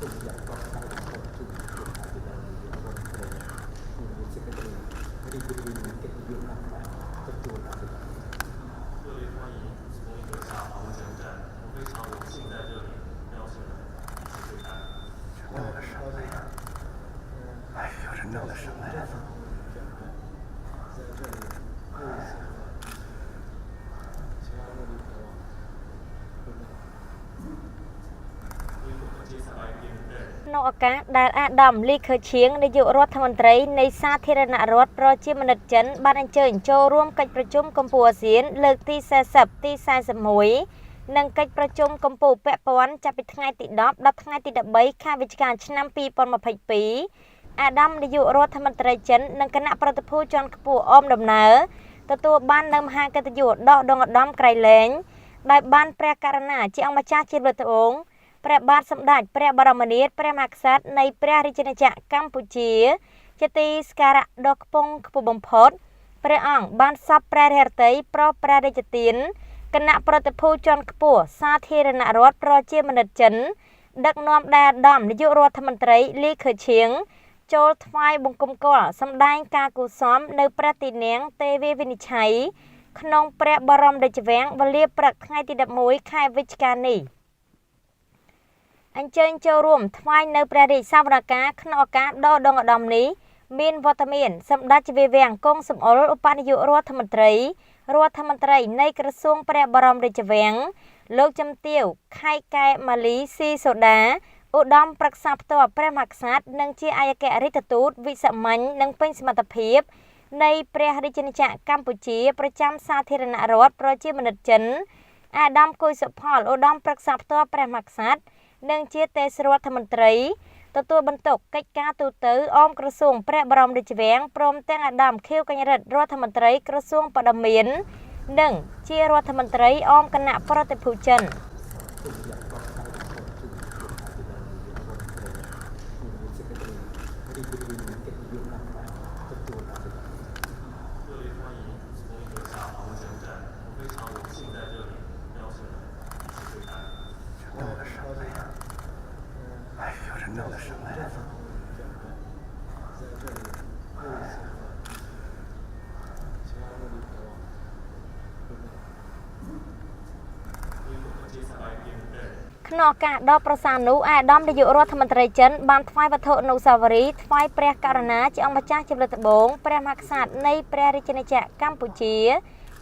សូមយ៉ាងកក់ក្ដៅបំផុតជូនលោកអភិបាលនាយករដ្ឋមន្ត្រីនិងមានសេចក្តីរីករាយនឹងកិត្តិយសណាស់ដែលទទួលអភិបាល 热烈欢迎从一阁下访问柬埔寨，我非常荣幸在这里邀请你一起会谈。 弄的什么呀？哎呦，这弄的什么呀？ 在这里又一次和亲爱的旅客会面。 ក្នុងឱកាសដែលអាដាមលីខឺឈៀងនាយករដ្ឋមន្ត្រីនៃសាធារណរដ្ឋប្រជាមានិតចិនបានអញ្ជើញចូលរួមកិច្ចប្រជុំកម្ពុជាអាស៊ានលើកទី40ទី41និងកិច្ចប្រជុំកម្ពុជាពាក់ព័ន្ធចាប់ពីថ្ងៃទី10ដល់ថ្ងៃទី13ខែវិច្ឆិកាឆ្នាំ2022អាដាមនាយករដ្ឋមន្ត្រីចិននិងគណៈប្រតិភូជាន់ខ្ពស់អមដំណើរទទួលបាននៅមហាកិត្តិយសដ៏ឧត្តមឧត្តមក្រៃលែងដោយបានព្រះករុណាជាអង្គម្ចាស់ជាលើត្បូងព្រះបាទសម្ដេចព្រះបរមនាថព្រះមហាក្សត្រនៃព្រះរាជាណាចក្រកម្ពុជា ជាទីសក្ការៈដ៏ខ្ពង់ខ្ពស់បំផុតព្រះអង្គបានសពព្រះរាជហឫទ័យប្រោសព្រះរាជទានគណៈប្រតិភូជាន់ខ្ពស់សាធារណរដ្ឋប្រជាមានិតចិន ដឹកនាំដោយឧត្តមនាយករដ្ឋមន្ត្រីលីខឺឈៀងចូលថ្វាយបង្គំគាល់សម្ដែងការគួរសមនៅព្រះទីនាំងទេវវិនិច្ឆ័យក្នុងព្រះបរមរាជវាំងវេលាព្រឹកថ្ងៃទី11ខែវិច្ឆិកានេះអញ្ជើញចូលរួមថ្វាយនៅព្រះរាជសវនការក្នុងឱកាសដ៏ឧត្តមឧត្តមនេះមានវត្តមានសម្ដេចជាវាំងគង់សំអុលឧបនាយករដ្ឋមន្ត្រីរដ្ឋមន្ត្រីនៃក្រសួងព្រះបរមរាជវាំងលោកជំទាវខៃកែម៉ាលីស៊ីសូដាឧត្តមប្រឹក្សាផ្ទាល់ព្រះមហាក្សត្រនិងជាឯកអគ្គរដ្ឋទូតវិសាមញ្ញនិងពេញសមត្ថភាពនៃព្រះរាជាណាចក្រកម្ពុជាប្រចាំសាធារណរដ្ឋប្រជាមានិតចិនអាដាមគុយសុផលឧត្តមប្រឹក្សាផ្ទាល់ព្រះមហាក្សត្រនិងជាទេសរដ្ឋមន្ត្រីទទួលបន្ទុកកិច្ចការទូតអមក្រសួងព្រះបរមរាជវាំងព្រមទាំងអាដាមខៀវកញ្ញរិទ្ធរដ្ឋមន្ត្រីក្រសួងព័ត៌មាននិងជារដ្ឋមន្ត្រីអមគណៈប្រតិភូចិន សូមយ៉ាងកក់ក្ដៅបំផុតជូនលោកអភិបាលនាយករដ្ឋមន្ត្រីនិងមានសេចក្តីរីករាយនឹងកិត្តិយសណាស់ដែលទទួលអភិបាល 热烈欢迎从一阁下访问柬埔寨，我非常荣幸在这里邀请你一起会谈。 弄的什么呀？哎呦，这弄的什么呀？ 在这里又一次和亲爱的旅客会面。 ក្នុងឱកាសដ៏ប្រសើរនោះឯកឧត្តមនាយករដ្ឋមន្ត្រីចិនបានថ្វាយវត្ថុអនុស្សាវរីយ៍ថ្វាយព្រះករុណាជាអង្គម្ចាស់ជាលើត្បូងព្រះមហាក្សត្រនៃព្រះរាជាណាចក្រកម្ពុជា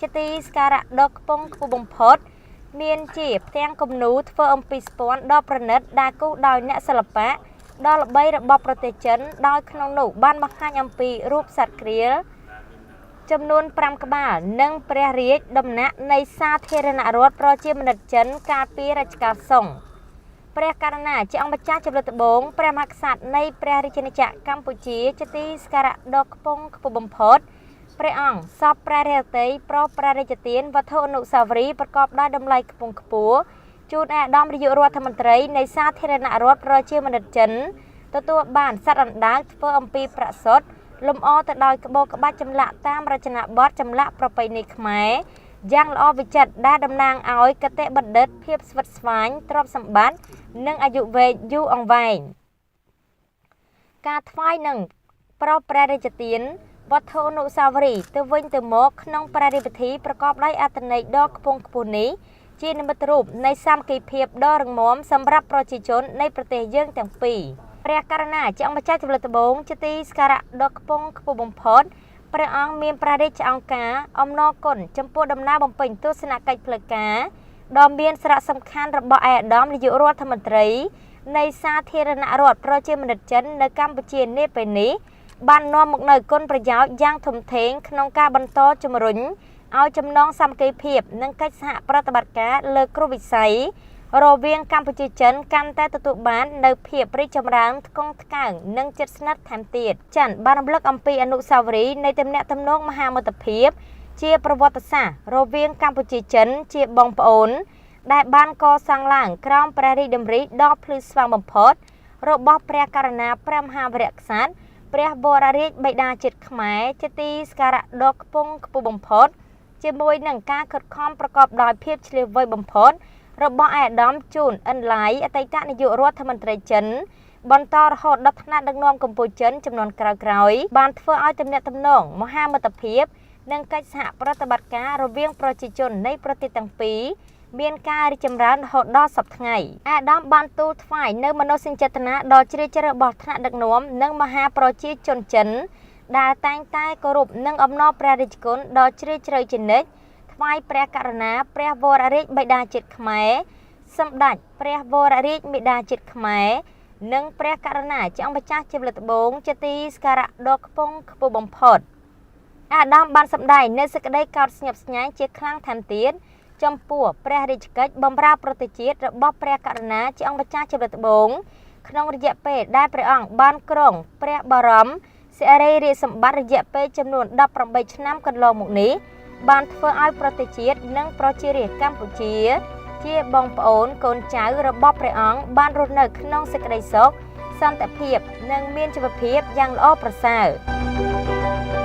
ជាទីសក្ការៈដ៏ខ្ពង់ខ្ពស់បំផុត មានជាផ្ទាំងគំនូរធ្វើអំពីស្ពាន់ដ៏ប្រណិតដែលគូសដោយអ្នកសិល្បៈដ៏ល្បីរបស់ប្រទេសចិនដោយក្នុងនោះបានបង្ហាញអំពីរូបសត្វក្រៀលចំនួន5ក្បាលនិងព្រះរាជដំណាក់នៃសាធារណរដ្ឋប្រជាមានិតចិនកាលពីរជ្ជកាលសុងព្រះករុណាជាអង្គម្ចាស់ជាលើត្បូងព្រះមហាក្សត្រនៃព្រះរាជាណាចក្រកម្ពុជាជាទីសក្ការៈដ៏ខ្ពង់ខ្ពស់បំផុតព្រះអង្គសពព្រះរាជហឫទ័យប្រោសព្រះរាជទានវត្ថុអនុស្សាវរីយ៍ប្រកបដោយតម្លៃខ្ពង់ខ្ពស់ជូនឯកឧត្តមនាយករដ្ឋមន្ត្រីនៃសាធារណរដ្ឋប្រជាមានិតចិនទទួលបានសត្វអណ្ដើកធ្វើអំពីប្រាក់សុទ្ធលម្អទៅដោយក្បូរក្បាច់ចម្លាក់តាមរចនាបថចម្លាក់ប្រពៃណីខ្មែរយ៉ាងល្អវិចិត្រដែលតំណាងឲ្យគតិបណ្ឌិតភាពស្វិតស្វាញទ្រព្យសម្បត្តិនិងអាយុវែងយូរអង្វែងការថ្វាយនិងប្រោសព្រះរាជទានវត្ថុអនុស្សាវរីយ៍ទៅវិញទៅមកក្នុងព្រះរាជពិធីប្រកបដោយអត្ថន័យដ៏ខ្ពង់ខ្ពស់នេះជានិមិត្តរូបនៃសាមគ្គីភាពដ៏រឹងមាំសម្រាប់ប្រជាជននៃប្រទេសយើងទាំងពីរព្រះករុណាជាអង្គម្ចាស់ចម្លិតត្បូងជាទីសក្ការៈដ៏ខ្ពង់ខ្ពស់បំផុតព្រះអង្គមានព្រះរាជអង្គការអំណរគុណចំពោះដំណើរបំពេញទស្សនកិច្ចផ្លូវការដ៏មានសារៈសំខាន់របស់ឯកឧត្តមនាយករដ្ឋមន្ត្រីនៃសាធារណរដ្ឋប្រជាមានិតចិននៅកម្ពុជានាពេលនេះបាននាំមកនូវគុណប្រយោជន៍យ៉ាងធំធេងក្នុងការបន្តជំរុញឲ្យចំណងសាមគ្គីភាពនិងកិច្ចសហប្រតិបត្តិការលើគ្រប់វិស័យរវាងកម្ពុជាចិនកាន់តែទទួលបាននូវភាពរីកចម្រើនថ្កុងថ្កើងនិងជិតស្និទ្ធថែមទៀតចិនបានរំលឹកអំពីអនុស្សាវរីយ៍នៃទំនាក់ទំនងមហាមិត្តភាពជាប្រវត្តិសាស្ត្ររវាងកម្ពុជាចិនជាបងប្អូនដែលបានកសាងឡើងក្រោមព្រះរាជតម្រិះដ៏ភ្លឺស្វាងបំផុតរបស់ព្រះករុណាព្រះមហាវីរក្សត្រព្រះវររាជបិតាជាតិខ្មែរជាទីសក្ការៈដ៏ខ្ពង់ខ្ពស់បំផុតជាមួយនឹងការខិតខំប្រកបដោយភាពឆ្លាតវៃបំផុត របស់ឯកឧត្តមជូនអិនឡៃអតីតនាយករដ្ឋមន្ត្រីចិនបន្តរហូតដល់ថ្នាក់ដឹកនាំកម្ពុជាចិនចំនួនក្រោយៗបានធ្វើឲ្យទំនាក់ទំនងមហាមិត្តភាពនិងកិច្ចសហប្រតិបត្តិការរវាងប្រជាជននៃប្រទេសទាំងពីរមានការរីកចម្រើនរហូតដល់សព្វថ្ងៃ។ អាដាមបានទូលថ្វាយនៅមនោសញ្ចេតនាដ៏ជ្រាលជ្រៅរបស់ថ្នាក់ដឹកនាំនិងមហាប្រជាជនចិនដែលតែងតែគោរពនិងអំណរព្រះរាជគុណដ៏ជ្រាលជ្រៅជានិច្ចថ្វាយព្រះករុណាព្រះវររាជបិតាជាតិខ្មែរសម្ដេចព្រះវររាជមាតាជាតិខ្មែរនិងព្រះករុណាជាអង្គម្ចាស់ជាផលិតត្បូងជាទីសក្ការៈដ៏ខ្ពង់ខ្ពស់បំផុត។ អាដាមបានសម្ដែងនៅសេចក្តីកោតស្ញប់ស្ញែងជាខ្លាំងថែមទៀតចំពោះព្រះរាជកិច្ចបម្រើប្រទេសជាតិរបស់ព្រះករុណាជាអង្គម្ចាស់ជាផលិតត្បូងក្នុងរយៈពេលដែលព្រះអង្គបានគ្រងព្រះបរមសិរីរាជសម្បត្តិរយៈពេលចំនួន18ឆ្នាំកន្លងមកនេះបានធ្វើឲ្យប្រទេសជាតិនិងប្រជារាស្ត្រកម្ពុជាជាបងប្អូនកូនចៅរបស់ព្រះអង្គបានរស់នៅក្នុងសេចក្តីសុខសន្តិភាពនិងមានជីវភាពយ៉ាងល្អប្រសើរ។